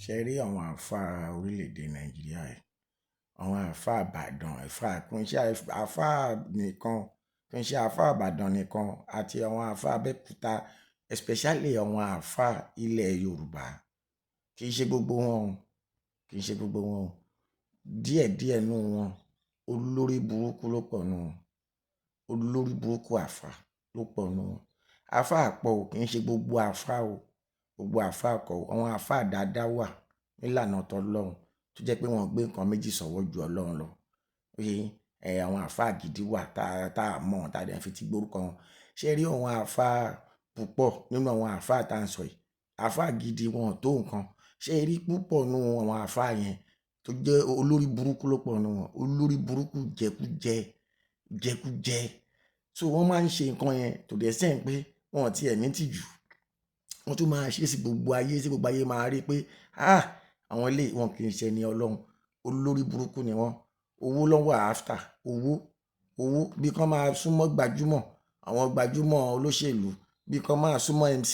Ṣe rí àwọn àáfàá orílẹ̀-èdè Nàìjíríà yìí, àwọn àáfàá Ìbàdàn, àáfàá kò ń ṣe àáfàá nìkan, kò ń ṣe àáfàá Ìbàdàn nìkan àti àwọn àáfàá Abẹ́òkúta, especially àwọn àáfàá ilẹ̀ Yorùbá. Kì í ṣe gbogbo wọn o, kì í ṣe gbogbo wọn o. Díẹ̀díẹ̀ nínú wọn, olórí burúkú ló pọ̀ nínú wọn. Olórí burúkú àáfàá ló pọ̀ nínú wọn. Àáfàá pọ̀ o, kì í ṣe gbogbo àáfàá o. Gbogbo àáfàá kọ́ o. Àwọn àáfàá dáadáa wà nílànà t'Ọlọ́run tó jẹ́ pé wọ́n gbé nǹkan méjì sọ́wọ́ ju Ọlọ́run lọ. Ó yé yín? Ẹ̀, àwọn àáfàá gidi wà tá a mọ̀, tá dẹ̀ fi ti gbórúkọ wọn. Ṣé rí àwọn àáfàá púpọ̀ nínú àwọn àáfàá tá ń sọ yìí? Àáfàá gidi wọn ò tó nǹkan. Ṣé rí púpọ̀ nínú àwọn àáfàá yẹn tó jẹ́ olórí burúkú ló pọ̀ nínú wọn. Olórí burúkú jẹkújẹ, jẹkújẹ. So wọ́n máa ń ṣe nǹkan yẹn to the extent pé wọ́n ò tí ẹ̀ ní tìjú. Wọ́n tún máa ṣe sí gbogbo ayé, tí gbogbo ayé máa rí pé, "Ah! Àwọn eléyìí wọn kì í ṣe ẹni Ọlọ́run." Olórí burúkú ni wọ́n. Owó ló wà after. Owó, owó bí kán máa súnmọ́ gbajúmọ̀, àwọn gbajúmọ̀ olóṣèlú, bí kán máa súnmọ́ MC,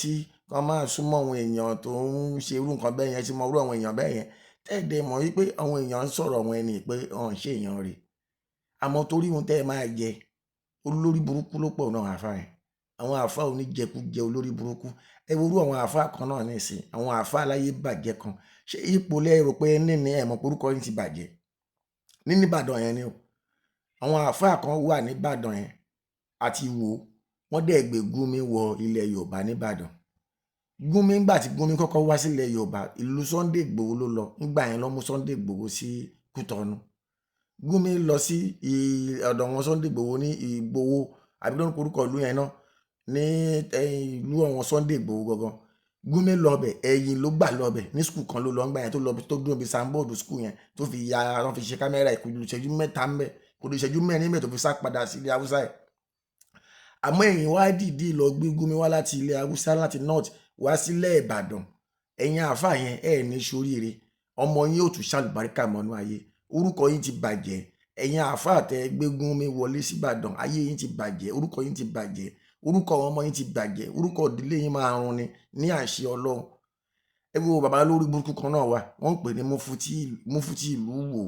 kán máa súnmọ́ àwọn èèyàn tó ń ṣe irú nǹkan bẹ́ẹ̀ yẹn, tí mo rú àwọn èèyàn bẹ́ẹ̀ yẹn. Tẹ́ẹ̀dẹ̀ mọ̀ wípé àwọn èèyàn ń sọ̀rọ̀ àwọn ẹni pé wọ́n ń ṣe èèyàn rè. Àmọ́ torí ohun tí ẹ máa jẹ, olórí burúkú ló pọ̀ nínú àwọn àáfàá yẹn. Àwọn àáfàá oníjẹkújẹ olórí burúkú. Ẹ wo irú àwọn àáfàá kan náà nísìnyí, àwọn àáfàá aláyé bàjẹ́ kan. Ṣé ipò lẹ rò pé ní ní ẹ mọ̀ pé orúkọ yín ti bàjẹ́? Ní Ìbàdàn yẹn ni o. Àwọn àáfàá kan wà ní Ìbàdàn yẹn àti Ìwó. Wọ́n dẹ̀ gbé Gúnmi wọ ilẹ̀ Yorùbá ní Ìbàdàn. Gúnmi, nígbà tí Gúnmi kọ́kọ́ wá sí ilẹ̀ Yorùbá, ìlú Sunday Igboho ló lọ. Nígbà yẹn ló mú Sunday Igboho sí Kútọ̀nù. Gúnmi lọ sí ọ̀dọ̀ wọn Sunday Igboho ní Ìgbòho, àbí lórúkọ orúkọ ìlú yẹn náà, ní ìlú àwọn Sunday Igboho gangan. Gúnmi lọ bẹ̀, ẹ̀yìn ló gbà lọ bẹ̀. Ní school kan ló lọ nígbà yẹn tó lọ, tó dúró bí signboard school yẹn tó fi ya, wọ́n fi ṣe camera, kò ju ìṣẹ́jú 3 ńbẹ̀, kò ju ìṣẹ́jú 4 ńbẹ̀ tó fi sá padà sí ilẹ̀ Haúsá ẹ̀. Àmọ́ ẹ̀yin wá dìídì lọ gbé Gúnmi wá láti ilẹ̀ Haúsá, láti North wá sílẹ̀ Ìbàdàn. Ẹ̀yin àáfàá yẹn, ẹ ní ṣoríire. Ọmọ yín ò tún ṣàlùbáríkà mọ́nú ayé. Orúkọ yín ti bàjẹ́. Ẹ̀yin àáfàá tẹ gbé Gúnmi wọlé sí Ìbàdàn, ayé yín ti bàjẹ́, orúkọ yín ti bàjẹ́, orúkọ àwọn ọmọ yín ti bàjẹ́, orúkọ ìdílé yín máa run ni ní àṣẹ Ọlọ́run. Ẹ wo bàbá olórí burúkú kan náà wà, wọ́n ń pè ní Mufti, Mufti ìlú Ìwó.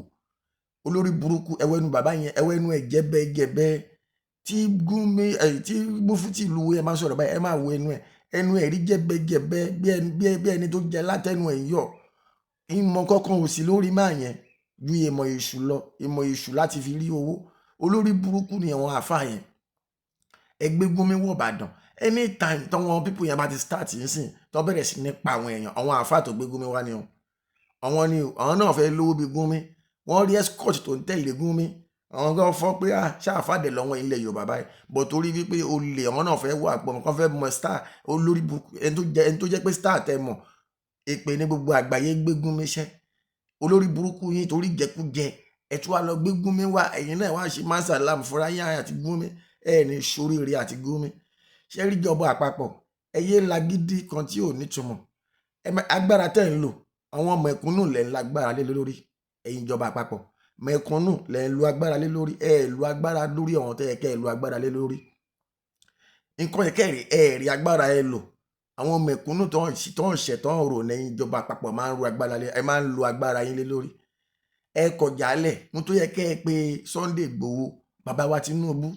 Olórí burúkú, ẹwẹ́nu bàbá yẹn, ẹwẹ́nu ẹ̀ jẹ́bẹ́jẹ́bẹ́. Tí Gúnmi, ẹ̀ tí Mufti ìlú Ìwó yẹn máa ń sọ̀rọ̀ báyìí, ẹ máa wo ẹnu ẹ̀. Ẹnu ẹ̀ rí jẹ́bẹ́jẹ́bẹ́ bí ẹni tó jẹ látẹnu ẹ̀ yọ̀. Ìmọ̀ kankan ò sí lórí máa yẹn ju ìmọ̀ èṣù lọ, ìmọ̀ èṣù láti fi rí owó. Olórí burúkú ni àwọn àáfàá yẹn. Ẹ gbé Gúnmi wọ Ìbàdàn. Anytime tọ́wọ́n people yẹn bá ti start nísìnyí, tó bẹ̀rẹ̀ sí ní pa àwọn èèyàn, àwọn àáfàá tó gbé Gúnmi wá ni o. Àwọn ni o, àwọn náà fẹ́ lówó bí Gúnmi. Wọ́n rí escort tó ń tẹ̀lé Gúnmi. Àwọn gan fọ́ pé, ah, ṣé àáfàá dẹ̀ lọ́wọ́ ilẹ̀ Yorùbá báyìí? But torí wípé olè, àwọn náà fẹ́ wà pọ̀, wọ́n fẹ́ mọ star olórí burúkú, ẹni tó jẹ́ pé star tẹ mọ̀, èpè ní gbogbo àgbáyé gbé Gúnmi ṣẹ́. Olórí burúkú yín torí jẹkújẹ. Ẹ tún wá lọ gbé Gúnmi wá, ẹ̀yin náà wá ṣe masalam fúnra yín àti Gúnmi. Ẹ ní ṣoríire àti Gúnmi. Ṣé rí ìjọba àpapọ̀? Ẹ yé lagídí kan tí ò ní ìtumọ̀. Agbára tẹ́ ń lò, àwọn mẹ̀kúnnù lẹ̀ ń lágbára lé lórí. Ẹ̀yin ìjọba àpapọ̀, mẹ̀kúnnù lẹ̀ ń lo agbára lé lórí. Ẹ lo agbára lórí àwọn tó yẹ kí ẹ lo agbára lé lórí. Nǹkan yẹn kẹ́rì, ẹ rí agbára ẹ lò. Àwọn mẹ̀kúnnù tó ń ṣẹ̀ tó ń rò lẹ́yìn ìjọba àpapọ̀ máa ń ro agbára lé, ẹ máa ń lo agbára yín lé lórí. Ẹ kọjá lẹ̀, ohun tó yẹ kí ẹ pé Sunday Igboho, bàbá wa Tinubu,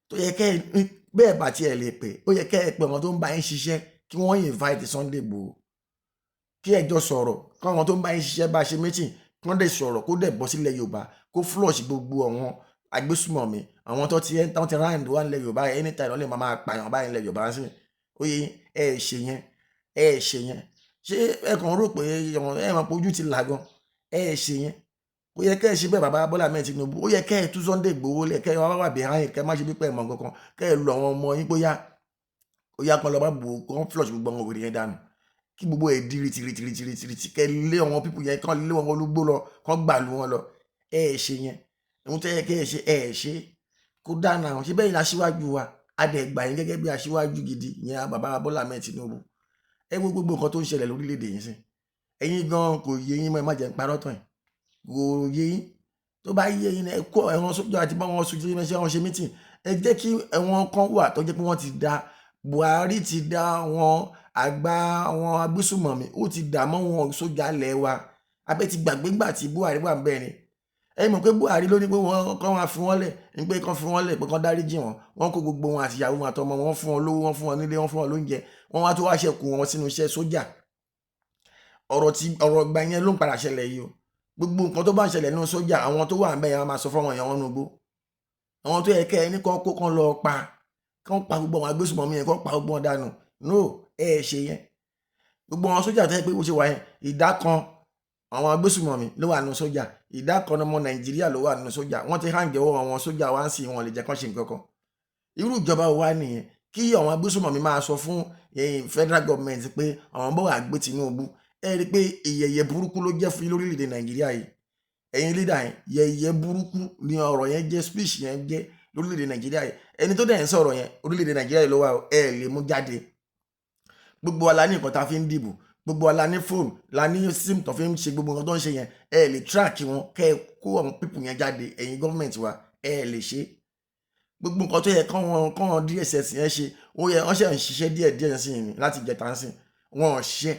tó yẹ kí ẹ bẹ́ẹ̀ bá tí ẹ lè pè, ó yẹ kí ẹ pé àwọn tó ń bá yín ṣiṣẹ́ kí wọ́n invite Sunday Igboho. Kí ẹ jọ sọ̀rọ̀, kí àwọn tó ń bá yín ṣiṣẹ́ bá ṣe meeting, kí wọ́n dẹ̀ sọ̀rọ̀ kó dẹ̀ bọ́ sílẹ̀ Yorùbá, kó flush gbogbo àwọn agbésùmọ̀mí, àwọn tó ti round wá nílẹ̀ Yorùbá, anytime wọ́n lè máa pààyàn báyìí nílẹ̀ Yorùbá sí. Ó yé yín, ẹ ṣe yẹn, ẹ ṣe yẹn. Ṣé ẹ kàn rò pé ẹ mọ̀ pé ojú ti là gan? Ẹ ṣe yẹn. Ó yẹ kí ẹ ṣe bẹ́ẹ̀, bàbá Bọ́lá Ahmed Tinubu. Ó yẹ kí ẹ tú Sunday Igboho lẹ̀, kí ẹ wá wà behind, kí ẹ má ṣe bí pé ẹ mọ̀ nǹkan kan, kí ẹ lu àwọn ọmọ yín bóyá ó yá kan lọ bá bò kán flush gbogbo àwọn wèrè yẹn dànù. Kí gbogbo ẹ̀ di rìtì rìtì rìtì rìtì rìtì, kí ẹ lé àwọn people yẹn, kán lé wọn olúgbó lọ, kán gbà lu wọn lọ. Ẹ ṣe yẹn. Ohun tó yẹ kí ẹ ṣe, ẹ ṣe. Kó dáná. Ṣé bẹ́ẹ̀ ni aṣíwájú wa? A dẹ̀ gbà yín gẹ́gẹ́ bí aṣíwájú gidi, ìyẹn bàbá Bọ́lá Ahmed Tinubu. Ẹ wo gbogbo nǹkan tó ń ṣẹlẹ̀ lórílẹ̀ èdè yìí sí. Ẹ̀yin gan kò yé yín mọ́, ẹ má jẹ́ n parọ́ tán yín. Kò yé yín. Tó bá yé yín, ẹ kó àwọn sójà àti bá wọn ṣe, wọ́n ṣe meeting. Ẹ jẹ́ kí àwọn kan wà tó jẹ́ pé wọ́n ti da Buhari ti dá àwọn àgbà àwọn agbésùmọ̀mí, ó ti dà mọ́ wọn sójà ilẹ̀ wa. Abẹ́ ti gbàgbé gbà tí Buhari wà bẹ́ẹ̀ ni. Ẹ mọ̀ pé Buhari ló ní pé wọ́n kọ́ wọn fi wọ́n lẹ̀, ní pé kán fi wọ́n lẹ̀, pé kán dáríjì wọ́n. Wọ́n kó gbogbo wọn àti ìyàwó wọn àtọmọ wọn, fún wọn lówó, wọ́n fún wọn nílé, wọ́n fún wọn lóúnjẹ, wọ́n wá tó wá ṣẹ̀kù wọn sínú iṣẹ́ sójà. Ọ̀rọ̀ tí ọ̀rọ̀ gba yẹn ló ń padà ṣẹlẹ̀ yìí o. Gbogbo nǹkan tó bá ń ṣẹlẹ̀ nínú sójà, àwọn tó wà ń bẹ̀ yẹn, wọ́n máa sọ fún àwọn èèyàn wọn nùgbó. Àwọn tó yẹ kẹ́ ẹ ní kán kó kán lọ pa, kán pa gbogbo àwọn agbésùmọ̀mí yẹn, kán pa gbogbo wọn dànù. No, ẹ ẹ ṣe yẹn. Gbogbo àwọn sójà tó yẹ pé ó ṣe wà yẹn, ìdá kan àwọn agbésùmọ̀mí ló wà nínú sójà, ìdá kan ọmọ Nàìjíríà ló wà nínú sójà. Wọ́n ti hàǹgẹ̀ ọwọ́ àwọn sójà wá ń sìn, wọn lè jẹ́ kán ṣe nǹkan kan. Irú ìjọba wo wá nìyẹn, kí àwọn agbésùmọ̀mí máa sọ fún federal government pé àwọn bọ̀ wá gbé Tinubu? Ẹ rí i pé ìyẹ̀yẹ̀ burúkú ló jẹ́ fún lórílẹ̀‐èdè Nàìjíríà yìí. Ẹ̀yin leader yẹn, yẹ̀yẹ̀ burúkú ni ọ̀rọ̀ yẹn jẹ́, speech yẹn jẹ́ lórílẹ̀‐èdè Nàìjíríà yìí. Ẹni tó dẹ̀ ń sọ̀rọ̀ yẹn, orílẹ̀‐èdè Nàìjíríà yìí ló wà. Ẹ lè mú jáde. Gbogbo wa la ní nǹkan tá a fi ń dìbò, gbogbo wa la ní fóònù, la ní SIM tó fi ń ṣe gbogbo nǹkan tó ń ṣe yẹn. Ẹ lè track wọn, kẹ́ ẹ kó àwọn people yẹn jáde. Ẹ̀yin government wa, ẹ lè ṣe gbogbo nǹkan tó yẹ kán wọn DSS yẹn ṣe. Ó yẹ wọ́n ṣe ń ṣiṣẹ́ díẹ̀ díẹ̀ sí i láti jẹ tán sí wọn ò ṣiṣẹ́.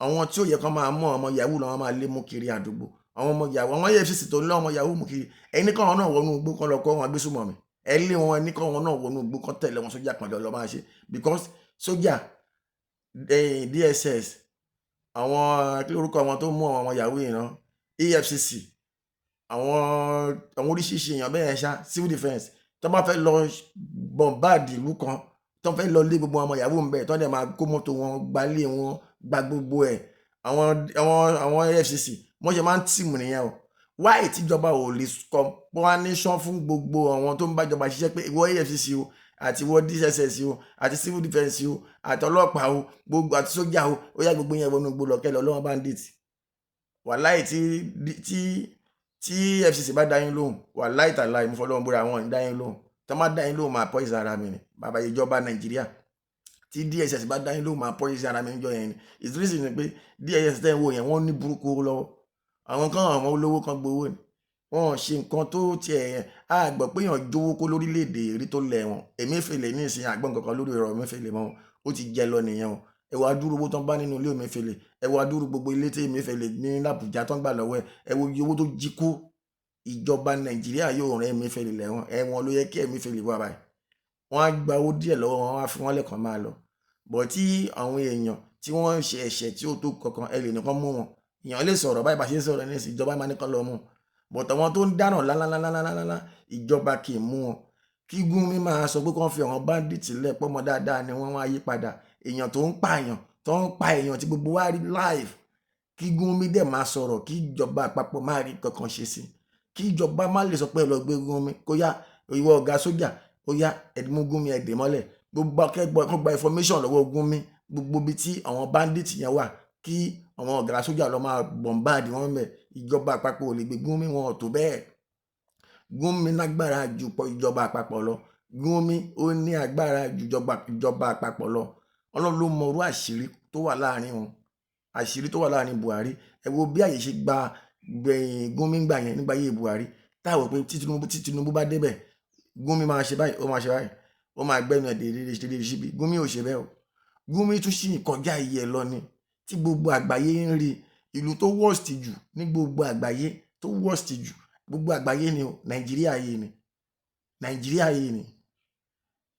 Àwọn tí ó yẹ kán máa mú, ọmọ yahoo làwọn máa lé mú kiri àdúgbò, àwọn ọmọ yahoo, àwọn EFCC tó ń lé ọmọ yahoo mú kiri. Ẹni kọ́ wọn náà wọnú igbó, kán lọ kọ́ wọn agbésùmọ̀mí. Ẹ lé wọn, ẹni kọ́ wọn náà wọnú igbó, kán tẹ̀lé wọn sójà kan lọ máa ṣe, because sójà, DSS, àwọn kí lórúkọ àwọn tó mú àwọn ọmọ yahoo yìí náà, EFCC, àwọn oríṣiríṣi èèyàn bẹ́ẹ̀ ṣá, civil defence, tó bá fẹ́ lọ bombard ìlú kan, tó fẹ́ lọ lé gbogbo ọmọ yahoo ń bẹ̀, tó dẹ̀ máa kó mọ́tò wọn, gbalé wọn, gba gbogbo ẹ̀. Àwọn EFCC, wọ́n ṣe máa ń tìmù nìyẹn o. Wáyé tíjọba ò lè kọ pọ́nìṣán fún gbogbo àwọn tó ń bájọba ṣiṣẹ́ pé ìwọ EFCC o, àti ìwọ DSS o, àti civil defence o, àti ọlọ́pàá o, gbogbo àti sójà o, ó yá, gbogbo yẹn wọnú gbogbo lọ́kẹ́ lọ lọ́wọ́ bandit. Wàláì, tí EFCC bá dá yín lóhùn, wàláì tàláì, mo fọlọ́run búra, àwọn ò ní dá yín lóhùn. Tó má dá yín lóhùn, máa poison ara mi ni. Bàbá ìjọba Nàìjíríà, tí DSS bá dá yín lóhùn, máa poison ara mi níjọ́ yẹn ni. Ìdírísì ni pé DSS tẹ́ ń wò yẹn, wọ́n ní burúkú lọ́wọ́. Àwọn kan, àwọn olówó kan gbowó ni wọ́n ṣe nǹkan tó tiẹ̀ yẹn. Á gbọ́ pé èèyàn jówó kó lórílẹ̀‐èdè rí tó lẹ̀ wọ́n. Emefiele ní ìsìn àgbọ̀n kankan lórí ọ̀rọ̀ Emefiele mọ́. Ó ti jẹ lọ nìyẹn o. Ẹ wá dúró owó tán bá nínú ilé Emefiele, ẹ wá dúró gbogbo ilé tí Emefiele ní l'Àbújá tán gbà lọ́wọ́ ẹ. Ẹ wo iye owó tó jí kó. Ìjọba Nàìjíríà yóò rán Emefiele lẹ́wọ̀n. Ẹ̀wọ̀n ló yẹ kí Emefiele wà báyìí. Wọ́n á gba owó díẹ̀ lọ́wọ́ wọn, wọ́n á fi wọ́n lẹ́kàn máa lọ bọ̀. Tí àwọn èèyàn tí wọ́n ń ṣe ẹ̀ṣẹ̀ tí ó tó kankan, ẹ lè nìkan mú wọn. Èèyàn lè sọ̀rọ̀ báyìí, bá ṣe ń sọ̀rọ̀ ní ìsìn, ìjọba máa ní kán lọ mú. But àwọn tó ń dáràn lálálálálálá, ìjọba kì í mú wọn. Kí Gúnmi máa sọ pé kí wọ́n fi àwọn bandit lẹ̀, pọ́mọ dáadáa ni wọ́n, wá yí padà. Èèyàn tó ń pààyàn, tó ń pa èèyàn tí gbogbo wa rí live, kí Gúnmi dẹ̀ máa sọ̀rọ̀, kí ìjọba àpapọ̀ má rí kankan ṣe sí, kí ìjọba má lè sọ pé ẹ lọ gbé Gúnmi, kó yá, ìwọ ọ̀gá sójà, ó yá, ẹ mú Gúnmi, ẹ dè mọ́lẹ̀. Gbogbo akẹ́gbọ́ kó gba information lọ́wọ́ Gúnmi, gbogbo ibi tí àwọn bandit yẹn wà, kí àwọn ọ̀gá sójà lọ máa bombard wọn bẹ̀. Ìjọba àpapọ̀ ò lè gbé Gúnmi, wọn ò tó bẹ́ẹ̀. Gúnmi lágbára ju ìjọba àpapọ̀ lọ. Gúnmi ó ní agbára ju ìjọba àpapọ̀ lọ. Ọlọ́run ló mọ irú àṣírí tó wà láàrin wọn, àṣírí tó wà láàrin Buhari. Ẹ wo bí àyè ṣe gba gbẹ̀yìn Gúnmi gbà yẹn nígbà yé Buhari, táwọn pé tí Tinubu bá débẹ̀, Gúnmi máa ṣe báyìí, ó máa ṣe báyìí, ó máa gbẹ́nu ẹ̀ dédé dédé síbi. Gúnmi ò ṣe bẹ́ẹ̀ o. Gúnmi tún sì kọjá iye ẹ̀ lọ ni, tí gbogbo àgbáyé ń rí. Ìlú tó worst jù ní gbogbo àgbáyé, tó worst jù gbogbo àgbáyé ni o, Nàìjíríà yìí ni. Nàìjíríà yìí ni.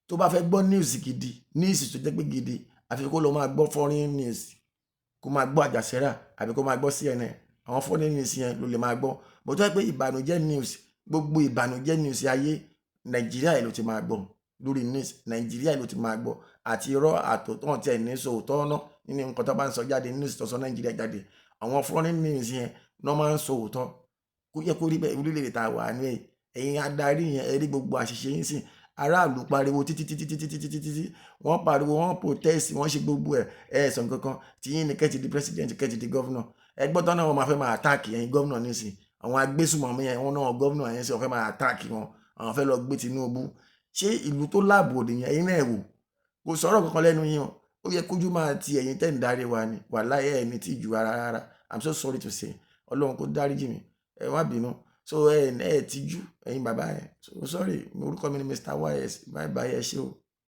Tó bá fẹ́ gbọ́ news gidi, news tó jẹ́ pé gidi, àfi kó lọ máa gbọ́ foreign news, kó máa gbọ́ Al Jazeera àbí kó máa gbọ́ CNN. Àwọn foreign news yẹn ló lè máa gbọ́ bó tó yẹ pé ìbànújẹ́ news. Gbogbo ìbànújẹ́ news ayé, Nàìjíríà yìí ló ti máa gbọ́ lórí news. Nàìjíríà yìí ló ti máa gbọ́, àti irọ́ àtòtọ́ tí ẹ̀ ní sọ òótọ́ náà nínú nǹkan tó bá ń sọ jáde, news tó sọ Nàìjíríà jáde. Àwọn foreign news yẹn náà máa ń sọ òótọ́. Kó yẹ kó rí bẹ́ẹ̀. Orílẹ̀-èdè tá a wà ní ẹ̀, ẹ̀yin adarí yẹn, ẹ rí gbogbo àṣìṣe yín sìn. Aráàlú pariwo títí títí títí títí títí tí wọ́n pariwo, wọ́n protest, wọ́n ṣe gbogbo ẹ̀, ẹ̀ sàn kankan tí yín ni kẹ́ ti di president, kẹ́ ti di governor. Ẹ gbọ́ tán náà, wọ́n máa fẹ́ máa attack ẹ̀yin governor nísìn. Àwọn agbésùmọ̀mí yẹn, wọ́n náà governor yẹn sì, wọ́n fẹ́ máa attack wọn. Àwọn fẹ́ lọ gbé Tinubu. Ṣé ìlú tó láàbò nìyẹn? Ẹ̀yin náà wò, kò sọ̀rọ̀ kankan lẹ́nu yín o. Ó yẹ kójú máa ti ẹ̀yin tẹ́ ń darí wa ni. Wàláhì, ẹ̀ ní tìjú rárá rárá. I'm so sorry to say, Ọlọ́run kó dáríjì mi, ẹ má bínú. So ẹ tijú, ẹ̀yin bàbá ẹ. So sorry. Orúkọ mi ni Mr. YS. Bye bye, ẹ ṣé o.